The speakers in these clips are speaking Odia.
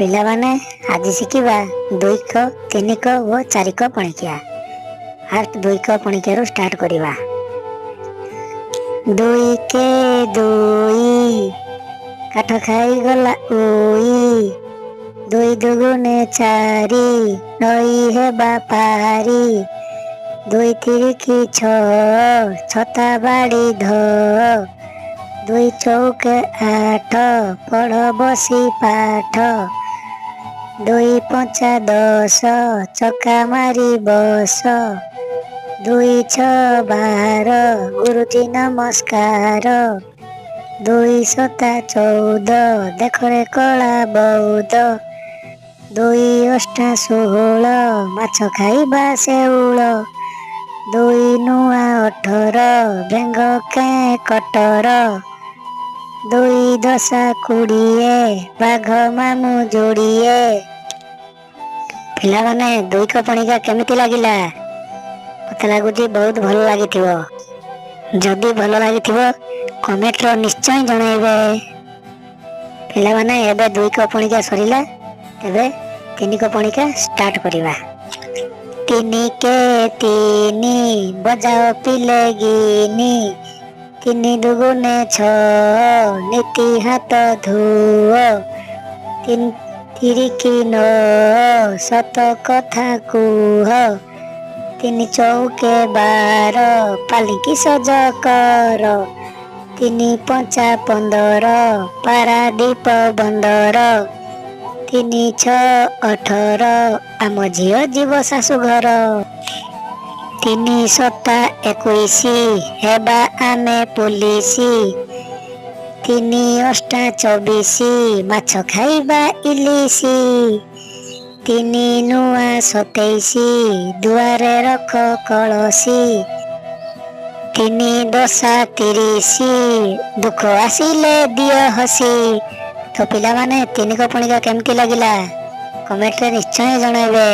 ପିଲାମାନେ, ଆଜି ଶିଖିବା ଦୁଇକ, ତିନିକ ଓ ଚାରିକ ପଣିକିଆ। ଫାଷ୍ଟ ଦୁଇକ ପଣିକିଆରୁ ଷ୍ଟାର୍ଟ କରିବା। ଦୁଇ କେ ଦୁଇ, କାଠ ଖାଇଗଲା ଉଇ। ଦୁଇ ଦୁଗୁଣେ ଚାରି, ନଈ ହେବା ପାରି। ଦୁଇ ତିରିକି ଛଅ, ଛତା ବାଡ଼ି ଧ। ଦୁଇ ଚଉକେ ଆଠ, ପଢ଼ ବସି ପାଠ। ଦୁଇ ପଞ୍ଚା 10, ଚକା ମାରି ବସ। ଦୁଇ ଛଅ 12, ଗୁରୁଜୀ ନମସ୍କାର। ଦୁଇ ସତା 14, ଦେଖରେ କଳା ବଉଦ। ଦୁଇ ଅଷ୍ଟା 16, ମାଛ ଖାଇବା ଶେଉଳ। ଦୁଇ ନୂଆ 18, ବେଙ୍ଗ କେଁ କଟର। ଦୁଇ ଦଶା 20, ବାଘ ମାମୁଁ ଯୋଡ଼ିଏ। ପିଲାମାନେ, ଦୁଇକ ପଣିକିଆ କେମିତି ଲାଗିଲା? ମତେ ଲାଗୁଛି ବହୁତ ଭଲ ଲାଗିଥିବ। ଯଦି ଭଲ ଲାଗିଥିବ, କମେଣ୍ଟରେ ନିଶ୍ଚୟ ଜଣାଇବେ। ପିଲାମାନେ, ଏବେ ଦୁଇକ ପଣିକିଆ ସରିଲା। ଏବେ ତିନିକ ପଣିକିଆ ଷ୍ଟାର୍ଟ କରିବା। ତିନି କେ ତିନି, ବଜାଅ ପିଲେ ଗିନି। ତିନି ଦୁଗୁନେ ଛଅ, ନିତି ହାତ ଧୁଅ। ତିନି ତିରିକି ନଅ, ସତ କଥା କୁହ। ତିନି ଚଉକେ 12, ପାଲିଙ୍କି ସଜ କର। ତିନି ପଞ୍ଚା 15, ପାରାଦୀପ ବନ୍ଦର। ତିନି ଛଅ 18, ଆମ ଝିଅ ଯିବ ଶାଶୁଘର। ତିନି ସତା 21, ହେବା ଆମେ ପୋଲିସି। ତିନି ଅଷ୍ଟା 24, ମାଛ ଖାଇବା ଇଲିଶି। ତିନି ନୂଆ 27, ଦୁଆରେ ରଖ କଳସୀ। ତିନି ଦଶା 30, ଦୁଃଖ ଆସିଲେ ଦିଅ ହସି। ତ ପିଲାମାନେ, ତିନିକ ପଣିକିଆ କେମିତି ଲାଗିଲା, କମେଣ୍ଟରେ ନିଶ୍ଚୟ ଜଣାଇବେ।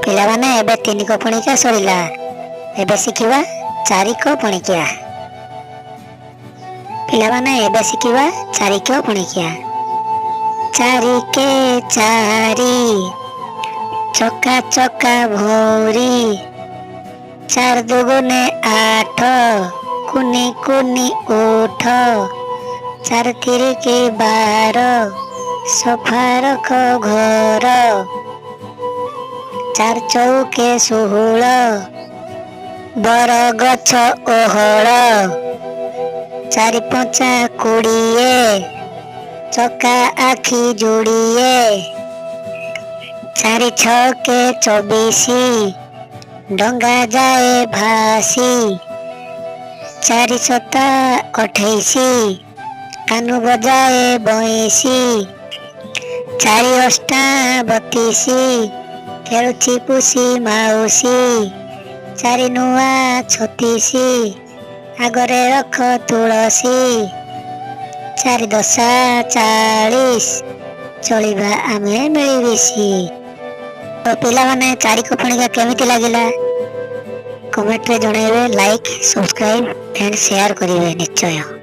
ପିଲାମାନେ, ଏବେ ତିନିକ ପଣିକିଆ ସରିଲା। ଏବେ ଶିଖିବା ଚାରିକ ପଣିକିଆ। ପିଲାମାନେ, ଏବେ ଶିଖିବା ଚାରିକ ପଣିକିଆ। ଚାରି କେ ଚାରି, ଚକା ଚକା ଭଉଁରୀ। ଚାରି ଦୁଗୁନେ ଆଠ, କୁନି କୁନି ଓଠ। ଚାରି ତିରିକି 12, ସଫା ରଖ ଘର। ଚାରି ଚଉକେ 16, ବରଗଛ ଓହଳ। ଚାରି ପଞ୍ଚା 20, ଚକା ଆଖି ଯୋଡ଼ିଏ। ଚାରି ଛକେ 24, ଡଙ୍ଗା ଯାଏ ଭାସି। ଚାରି ସତା 28, କାହ୍ନୁ ବଜାଏ ବଇଁଶୀ। ଚାରି ଅଷ୍ଟା 32, ଖେଳୁଛି ପୁଷି ମାଉସୀ। ଚାରି ନୂଆ 36, ଆଗରେ ରଖ ତୁଳସୀ। ଚାରି ଦଶା 40, ଚଳିବା ଆମେ ମିଳିମିଶି। ତ ପିଲାମାନେ, ଚାରିକ ପଣିକିଆ କେମିତି ଲାଗିଲା, କମେଣ୍ଟରେ ଜଣାଇବେ। ଲାଇକ୍, ସବସ୍କ୍ରାଇବ ଆଣ୍ଡ ସେୟାର କରିବେ ନିଶ୍ଚୟ।